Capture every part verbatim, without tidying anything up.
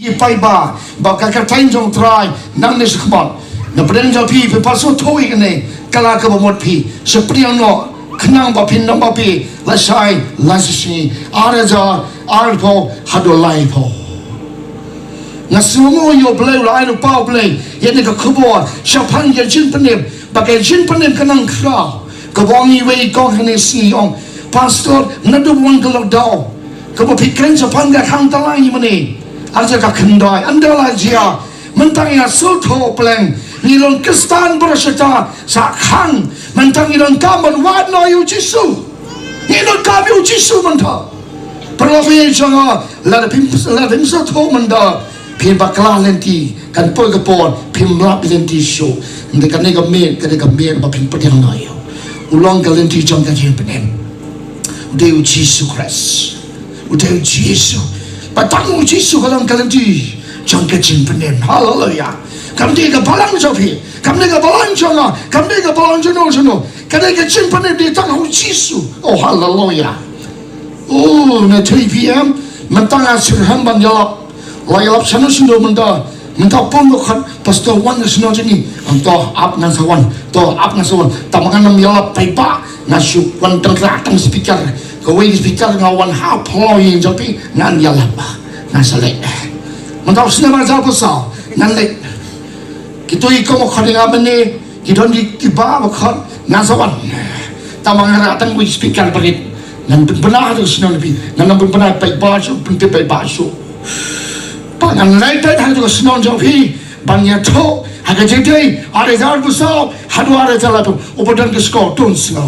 Ïa paidbah ba ka kyrteng jong U Trai nangne shakhmat. Na pdeng jong phi, phi pat sngewthuh ïa kane ka la ka bamut phi. Sa pdiang noh khnang ba phin ym ba phi lashai lashisngi ar hajar arphew haduh laiphew. Nga sngewnguh ïa U Blei, u la ai lypa U Blei ïa kane ka khubor shaphang ka jingpynim, ba ka jingpynim ka nang khraw. Kaba ong iwei i kong hangne sngi, ong, Pastor, naduh ba wan ka lockdown, kaba phi kren shaphang ka khang tylli mane, ar hajar khyndai, ynda la jia. Mynta ngi la sngewthuh pleng, ngi long Khristan baroh shata sa khang. Mynta ngi donkam ban wad noh ïa U Jisu. Ngi donkam ïa U Jisu mynta. Paralok ïa jong nga, lada phim, lada phim sngewthuh mynta, phim bakla lynti, kan poi ka por phim lap lynti shuh. Ynda kane ka miet, kane ka miet ba phim pdiang noh ïa u. U long ka lynti jong ka jingpynim. U dei U Jisu Khrist. U dei U Jisu. Ba tang U Jisu ka long ka lynti jong ka jingpynim. Haleluya. Kam dei ka balang jong phi, kam dei ka balang jong nga, kam dei ka balang jong no jong no. Ka dei ka jingpynim dei tang U Jisu. Oh, haleluya. Oh, na three p.m. mynta nga shu rhem ban ïalap. La ïalap shano shano mynta. Mynta pun ba khat pastor wan na shano jong ngi. Ong, to ap ngan sa wan. To ap ngan sa wan. Tang ba ngan ym ïalap paidbah, nga shu wan tang ra tang speaker. Kawei ka speaker nga wan ha phloi jong phi, ngan ïalap. Ngan sa leit. Mynta u snem ar hajar arphew saw ngan leit. Kito i kong ba khot ïa nga mynne, ki don ki, kiba ba khot, ngan sa wan. Tang ba nga rah tang wei speaker barit. Ngan pynbna ha katu ka shnong phi, ngan pynbna paidbah shuh, pyntip paidbah shuh. Ba ngan leit beit ha katu ka shnong jong phi ban ïathuh ha ka jingdei ar hajar arphew saw haduh ar hajar laiphew, uba don ka shkor to un sngew.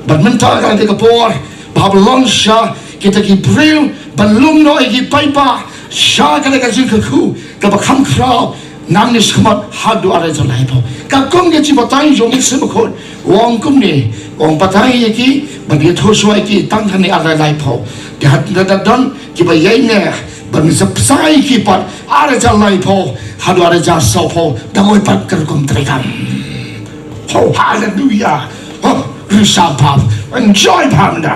Bad mynta ka dei ka por ba hap long sha kita ki briew ban lum noh ïa ki paidbah sha kata ka jingkyrkhu kaba kham khraw nangne shakhmat haduh ar hajar laiphew. Ka kum ka jingbatai jong U Mynsiem Bakhuid, u ong kumne, u ong batai ïa ki bad ïathuh shuwa ïa ki tang hangne ar hajar laiphew. Te haba don kiba ïaineh ban sa bsa ïa ki pat ar hajar laiphew haduh ar hajar sawphew, da kawei pat ka rukom treikam. Oh, haleluya. Oh, risa bha. Enjoy bha mynta.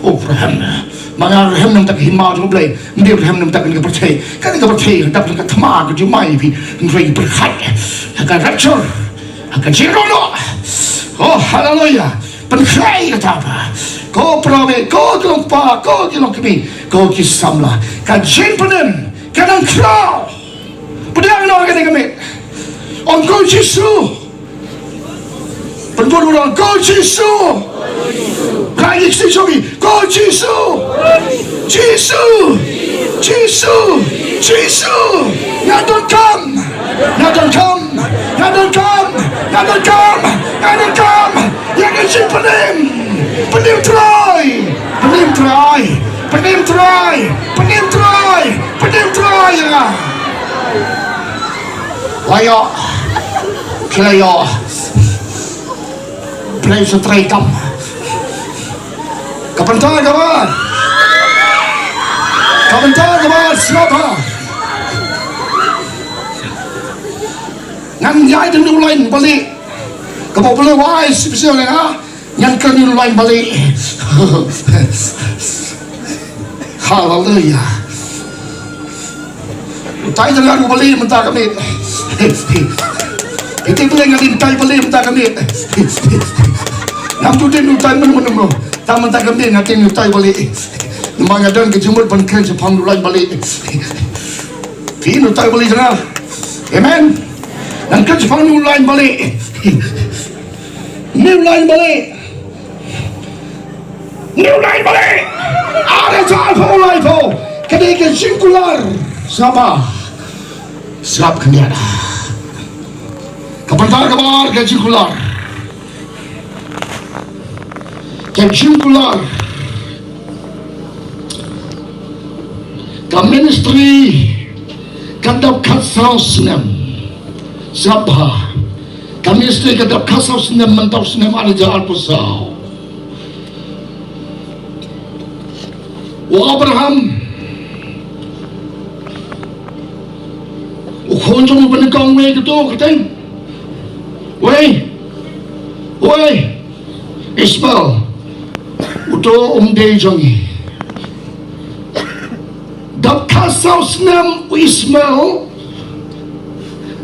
Oh, rhem. Ma nga rhem na ka bynta ka hima jong U Blei. Ym dei rhem na ka bynta ka pyrthei. Ka pyrthei, na ka bynta ka thma ka jumai phi. Hynrei pyrkhat ha ka rapture, ha ka jingïaroh noh. Oh, haleluya. Pynkhreh kata ba, ko para bangeit, ko ki long kpa, ko ki long kmie, ko ki samla, ka jingpynim ka nang khraw. Pdiang noh kane ka miet. Ong, ko Jisu. Pynbun u ong, ko Jisu. Ka ïa ki shisha, ko Jisu. Jisu. Jisu. Jisu. Nga donkam. Nga donkam. Nga donkam. Nga donkam. Nga donkam. Ïa ka jingpynim. Pynim Trai. Pynim Trai. Pynim Trai. Pynim Trai. Pynim Trai ïa nga. La ïoh. Phi la ïoh. Blei sa treikam. Ka bynta kaba, ka bynta kaba sngewbha. Ngan ïaid da u lain balieh. Kaba U Blei u ai special ïa nga. Ngan kren ïa u lain balieh. Haleluya. Utai jong nga u balieh mynta ka miet. Iti balieh nga dei utai balieh mynta ka miet. Ngam ju dei utai mynno mynno. Tang mynta ka miet nga dei utai balieh. Namar nga don ka jingmut ban kren shaphang u lain balieh. Phi utai balieh jong nga. Amen. Ngan kren shaphang u lain balieh. Une u lain balieh. Une u lain balieh. Ar hajar arphew laiphew. Ka dei ka jingkular. Sngap bha. Sngap khyndiat. Ka bynta kaba ar ka jingkular. Ka jingkular. Ka ministry ka dap khatsaw snem. Sngap bha. Ka ministry ka dap khatsaw snem, mynta u snem ar hajar arphew saw. U Abraham, u khun jong u ba nyngkong, wei kato kyrteng. Wei. Wei. Ishmael. Uto um dei jong ngi. Dap khatsaw snem u Ismael,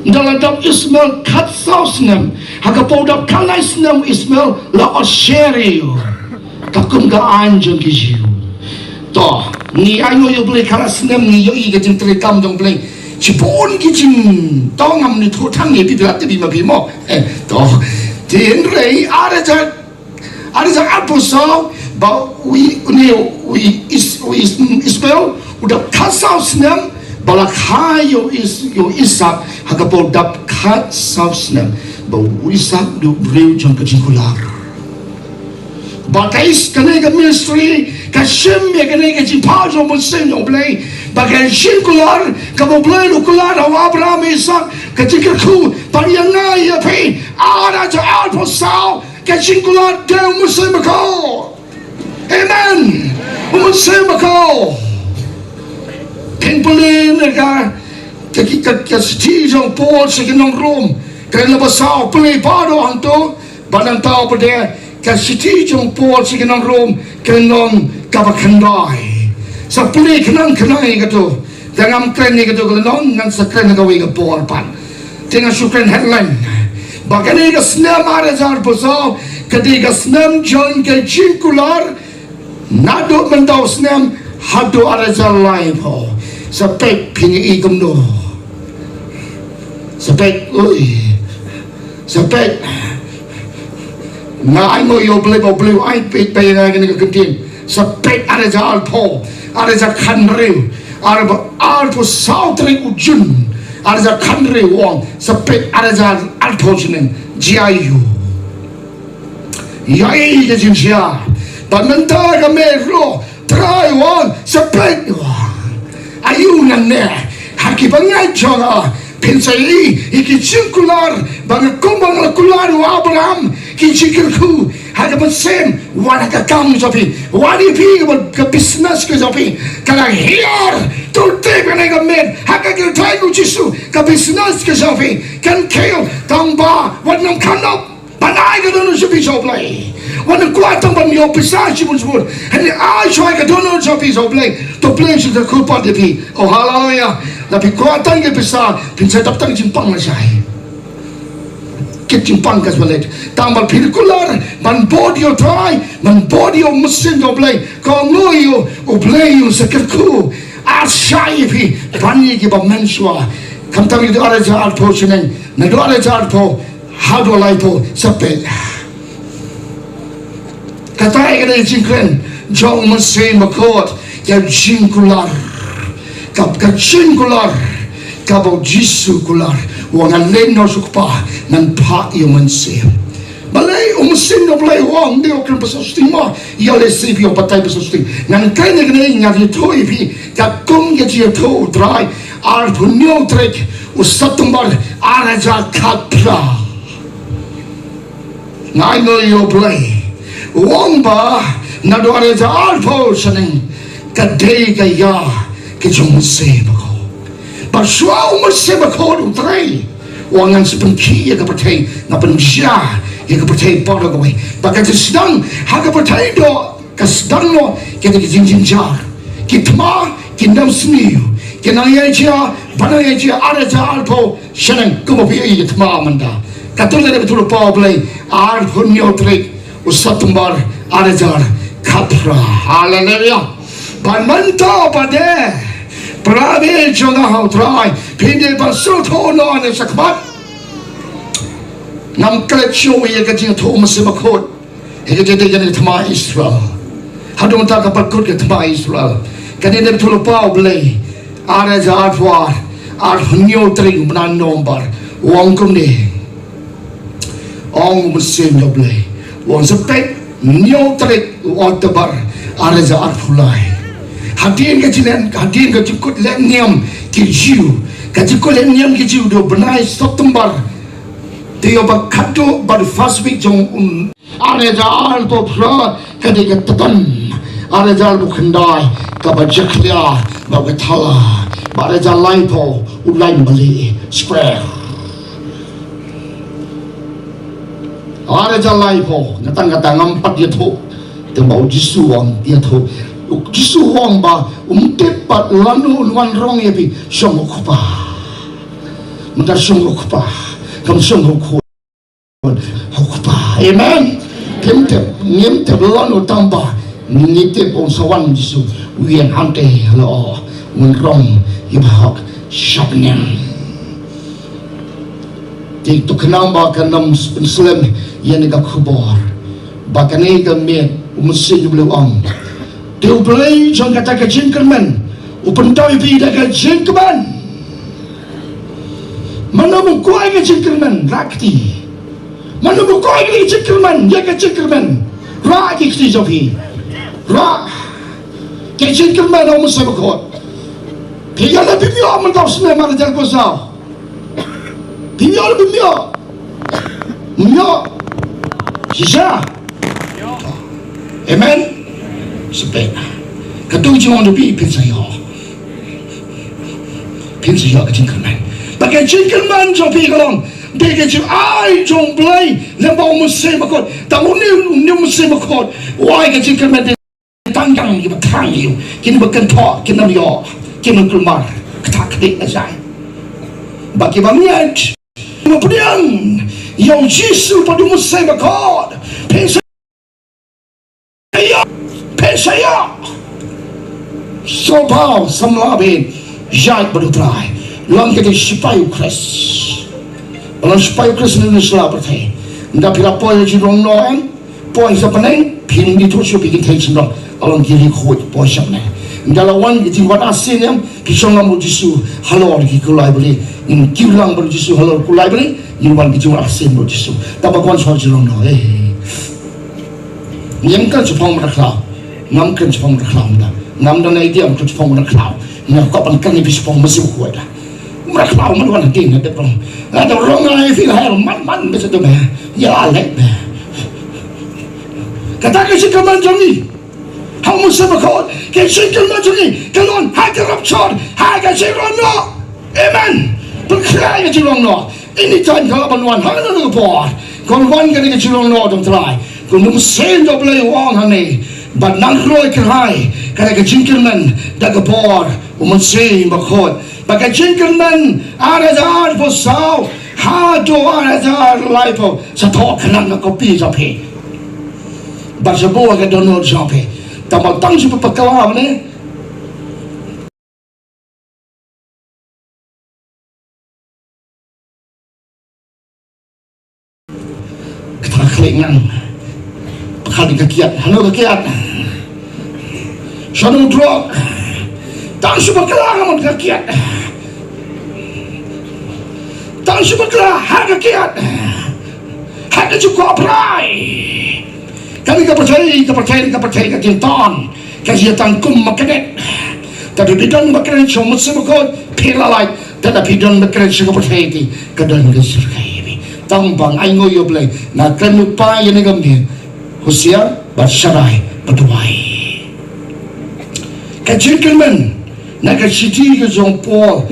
da la dap Ismael khatsaw snem, ha ka por dap khatlai snem u Ismael, la ot sher ïa u. Katkum ka aiñ jong ki Jiw. To, ngi ainguh ïa U Blei khatlai snem ngi ïohi ka jingtrei kam jong U Blei. Shibun ki jing, to ngam ïathuh tang ïa phi, phi la tip ma phi mo. Eh, to. Te hynrei ar hajar, ar hajar arphew saw, ba u, une u Is-, u Is-, Ismael u dap khatsaw snem, ba la kha ïa u Is-, ïa u Isak ha ka por dap khatsaw snem. Ba u Isak u dei u briew jong ka jingkular. Ba ka Is-, kane ka ministry ka shim ïa kane ka jingpha jong u Mynsiem jong U Blei. Ba ka jingkular kaba U Blei u la kular ha u Abraham, Isak, ka jingkyrkhu bad ïa nga ïa phi. Ar hajar arphew saw, ka jingkular dei u Mynsiem Bakhuid. Amen. U Mynsiem Bakhuid. Phin pule na ka, ka, ka, ka shithi jong u Paul sha ki nong Rom, ka lynnong ba saw, pule ba don hangto, ba nangta pat de, ka shithi jong u Paul sha ki nong Rom, ka lynnong kaba khyndai. Sa pule khnang khnang ïa kato. Te ngam kren ïa kato ka lynnong, ngan sa kren ha kawei ka por pat. Te nga shu kren headline. Ba kane ka snem ar hajar arphew saw, ka dei ka snem jong ka jingkular, naduh mynta u snem haduh ar hajar laiphew. Sa peit phin ïohi kumno. Sa peit, oi. Sa peit. Nga ainguh ïa U Blei ba U Blei u ai peit ba ïa nga kane ka ktien. Sa peit ar hajar arphew, ar hajar khathynriew, ar ba, arphew saw tarik u Jun, ar hajar khathynriew u ong, sa peit ar hajar arphew snem. Jia ïa u. Ïa i ka jingshia. Ba mynta ka met ruh, Trai u ong, sa peit u ong. Aïu nangne, ha ki bangeit jong nga, phin sa ïohi ïa ki jingkular, ba nga kum ba nga la kular ïa u Abraham, ki jingkyrkhu ha ka mynsiem, wat ha ka kam jong phi, wat ïa phi ka, ka business ka jong phi, ka la hiar, to tip kane ka met, ha ka kyrteng u Jisu, ka business ka jong phi kan kiew, tang ba wat nym khanop. Ban ai ka dohnud jong phi sha U Blei. Wat nym kwah tang ban ïoh pisa shibun shibun. Hynrei ai shuwa ka dohnud jong phi sha U Blei. To Blei u sa kyrkhu pat ïa phi. Oh, haleluya. Lada phi kwah tang ïa pisa, phin sa dap tang jingpang lashai. Kit jingpang ka shu leit. Tang ba phi kular ban bud ïa u Trai, ban bud ïa u Mynsiem jong U Blei. Ka nguh ïa U Blei un sa kyrkhu. Ai shuwa ïa phi ban ïa kiba mynshuwa. Khamtam ïa u ar hajar arphew shaneng, naduh ar hajar arphew haduh laiphew, sa peit. Kata ka dei ka jingkren jong u Mynsiem Bakhuid, ka jingkular. Ka, ka jingkular kaba u Jisu u kular. U ong ngan leit noh sha u Kpa, ngan phah ïa u Mynsiem. Balei u Mynsiem jong U Blei u ong, dei u kren ba shisha mo, ïa lei shisha ïa u batai ba shisha. Ngan kren ïa kane, ngan ïathuh ïa phi, katkum ka jingïathuh u Trai, arphew hynñiew tarik u September, ar hajar khatphra. Nga ainguh ïa U Blei. U ong ba naduh ar hajar arphew shaneng ka dei ka ïa ka jong u Mynsiem Bakhuid. Ba shuwa u Mynsiem Bakhuid u trei, u ong ngan sa pynkhih ïa ka pyrthei, ngan pynjia ïa ka pyrthei baroh kawei. Ba ka jingsdang ha ka pyrthei doh, ka sdang noh kata ka jingjynjar. Ki thma kin ym sniew, ki nang ïaid jia, ba nang ïaid jia, ar hajar arphew shaneng, kumba phi ïohi ki thma mynta. Katto katne bynta lypa U Blei, arphew hynñiew tarik u September, ar hajar khatphra. Haleluya. Bad mynta pat de, para bangeit jong nga ha U Trai, phin dei ban sngewthuh noh ne shakhmat. Ngam klet shuh ïa ka jingïathuh u Mynsiem Bakhuid. Ïa ka jingdei kane ka thma Israel. Haduh mynta ka pat kut ka thma Israel. Kane ka bynta lypa U Blei. Ar hajar arphew ar, arphew hynñiew tarik u bnai November. U ong kumne. Ong u Mynsiem jong U Blei. U ong sa peit, hynñiew tarik u October, ar hajar arphew lai. Hadien ka jinglen, hadien ka jingkut leh niam ki Jiw. Ka jingkut leh niam ki Jiw dei u bnai September. Te ïoh ba khatduh bad first week jong u Ar hajar arphew phra ka dei ka Tatan. Ar hajar arphew khyndai kaba jakhlia bad ka thala. Bad ar hajar laiphew u lain bali square. Ar hajar laiphew, nga tang kata ngam pat ïathuh. Te ba u Jisu u ong ïathuh. Jisu u ong ba um tip pat lano un wan rong ïa phi, shong ha u Kpa. Mynta shong ha u Kpa, kam shong ha u Khun. Ha u Kpa. Amen. Kim tip, ngim tip lano, tang ba ngi tip un sa wan Jisu. U ïeng hangtei, la u ong, un rong ïa u bahok shabneng. Te to khnang ba kan ym slem ïa kane ka khubor ba kane ka miet u Mynsiem jong U Blei u ong. Te U Blei jong kata ka jingkyrmen u pynpaw ïa phi da ka jingkmen. Mano ba kwah ïa ka jingkyrmen, rah kti. Mano ba kwah ïa ka jingkyrmen, ïa ka jingkyrmen, rah ki kti jong phi. Rah ki jingkyrmen ha u Mynsiem Bakhuid. Phi ïa la phi ïoh mynta u snem ar hajar arphew saw. Phi ïoh, phi ïoh. Ïoh. Shisha. Amen. Shisha. Katto jingong jong phi phin sa ïoh. Phin sa ïoh ka jingkyrmen. Ba ka jingkyrmen jong phi ka long da ka jingai jong U Blei lem bad u Mynsiem Bakhuid. Tang une, une u Mynsiem Bakhuid u ai ka jingkyrmen. Tang ïa kiba thrang ïa u, kine ba kynthoh kin ym ïoh, kin ym kulmar. Kata ka dei ka jai. Ba kiba miet, kiba pdiang ïa u Jisu bad u Mynsiem Bakhuid, phin sa ïoh, phin sa ïoh. Sngewbha samla bad ïaid bad u Trai. Long kata sipai u Khrist. Long sipai u Khrist na kane ka pyrthei. Ynda phi la poi ha ka jinglong noh em, poi sha bneng, phin ïathuh shuh ïa ki kynthei shynrong. Ka long ki riewkhuid, poi sha bneng. Ynda la wan ki jingwan arsien em, ki shong lem bad u Jisu halor ki kulai bali. Ngin kiew lang bad u Jisu halor kulai bali, ngin wan ki jingwan arsien bad u Jisu. Tang ba wan sha ka jinglong noh, eh. Ngim kren shaphang u mrad khlaw. Ngam kren shaphang u mrad khlaw mynta. Ngam don idea ban kren shaphang u mrad khlaw. Nga kwah ban kren ïa phi shaphang u Mynsiem Bakhuid. Mrad khlaw, mrad wan hadien hadien rong. Lada rong ai phi ha hell, man man beit sha tu me. Ïa la leh me. Kata ka jingkyrmen jong ngi ha u Mynsiem Bakhuid, ka jingkyrmen jong ngi ka long ha ka rapture, ha ka jinglong noh. Amen. Pynkhreh ka jinglong noh. Anytime ka lah ban wan, ha kano kano ka por. Kan wan kane ka jinglong noh jong U Trai. Kum u Mynsiem jong U Blei u ong hangne. Bad nang roi kyrhai kane ka jingkyrmen da ka bor u Mynsiem Bakhuid. Ba ka jingkyrmen ar hajar arphew saw haduh ar hajar laiphew, sa thoh khnang ka kopi jong phi. Bad sa buh ha ka dohnud jong phi. Tang ba tang shu bakla ne. Kata ka khlieh ngan. Pynkhih ka kiad. Hano ka kiad? Shano u drok? Tang shu bakla ngan ka kiad. Tang shu bakla ha ka kiad. Ha ka jingkwah brai. Kane ka pyrthei, ka pyrthei, ka pyrthei ka jington. Ka jia tang kum magnet. Te phi don magnet sha u Mynsiem Bakhuid, phi la lait. Te da phi don magnet sha ka pyrthei te, ka don ka jingkyrkhu ïa phi. Tang ba nga ainguh ïa U Blei, nga kren lypa ïa kane ka miet. Husiar bad sharai bad duwai. Ka jingkyrmen na ka shithi ka jong u Paul.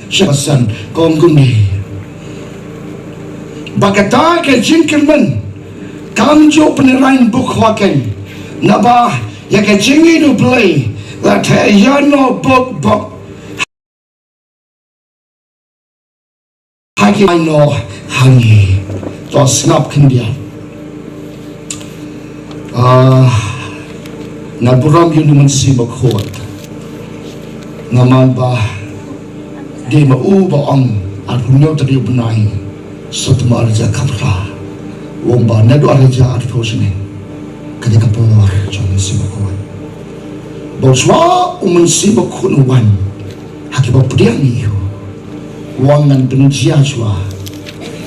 Sha ka san, ka ong kumne. Ba kata ka jingkyrmen kam ju pynrang buk hok, naba ïa ka jingïeit U Blei la theh ïano bok bok ha ki, ai noh ha ngi. To sngap khyndiat. Ah, nga burom ïa u Mynsiem Bakhuid. Nga man ba dei ma u ba ong, arphew hynñiew tarik u bnai September ar hajar khatphra, u ong ba naduh ar hajar arphew snem ka dei ka por jong u Mynsiem Bakhuid. Ba u shu, u Mynsiem Bakhuid un wan ha kiba pdiang ïa u. U ong ngan pynjia shuwa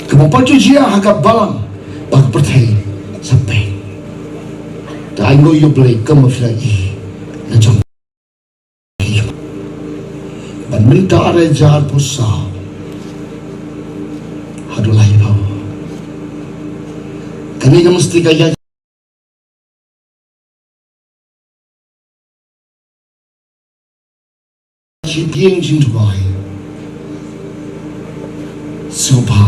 kaba pat ju jia ha ka balang ba ka pyrthei sa peit. Te ainguh ïa U Blei kumba phi la ïohi na jong phi. Ban mynta ar hajar arphew saw haduh laiphew. Kane ka mesti ka ïa Shi dieng jingduwai. Sngewbha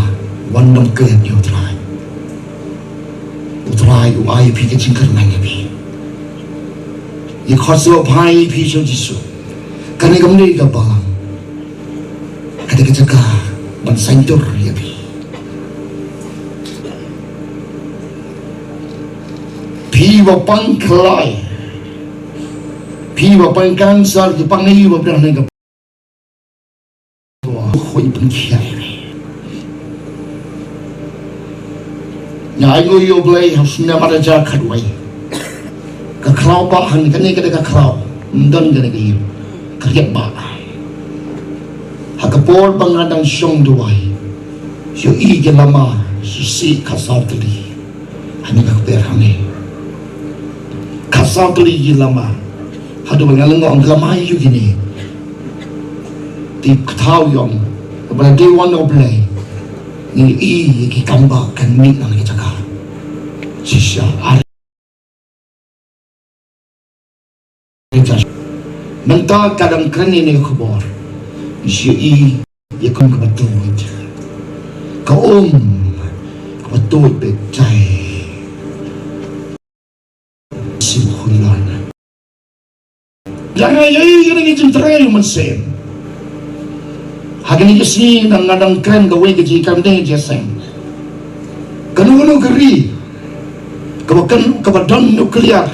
wan nym klet ïa U Trai. U Trai u ai ïa phi ka jingkyrmen ïa phi. Ïa khot sngewbha ïa phi sha u Jisu. Kane kam dei ka balang. Ka dei ka jaka ban saiñdur ïa phi. Phi ba pang khlaiñ. Phi ba pang cancer, phi pang ïa ba pang ne ka. Khuid pynkhiah. Nga ainguh ïa U Blei ha u snem ar hajar khatwei. Ka khlaw ba han kane ka dei ka khlaw. Ym don kane ka ïing. Ka riat ba. Ha ka por ba nga dang shong duwai. Shu i ki lama shu sih ka saw tylli. Hangne ka kper hangne. Ka saw tylli ki lama. Haduh ba nga la ong ki lama ïa kine. Tip ka thaw ïong. Ba la dei wan U Blei. Ngi i ïa ki kam ba kan mih na ki jaka. Shisha ar. Mynta ka dang kren ïa kane ka khubor. Shu i ïa kum kaba tuid. Ka um kaba tuid beit jai. Sim khun lan. Ïa nga ïa i ïa ngi jingtrei mynsiem. Ha kane ka sngi nga dang kren kawei ka jingkren dei jingïaseng. Kano kano ka ri kaba kan kaba don nuclear.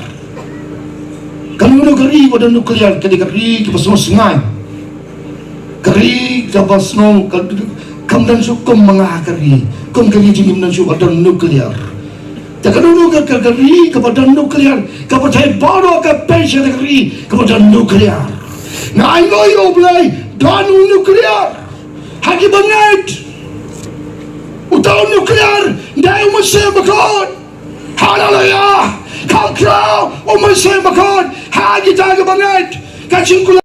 Kano kano ka ri ba don nuclear ka dei ka ri kaba sngewsngaiñ. Ka ri kaba sngew ka kam don shuh kum ma nga ka ri kum ka ri jingim don shuh ba don nuclear. Te kano kano ka ka ri kaba don nuclear kaba thait baroh ka pyrshah ka ri kaba don nuclear. Nga ainguh ïa U Blei don u nuclear. Ha ki bangeit uta u nuclear dei u Mynsiem Bakhuid. Haleluya. Kham khraw u Mynsiem Bakhuid ha kita ki bangeit. Ka jingkylli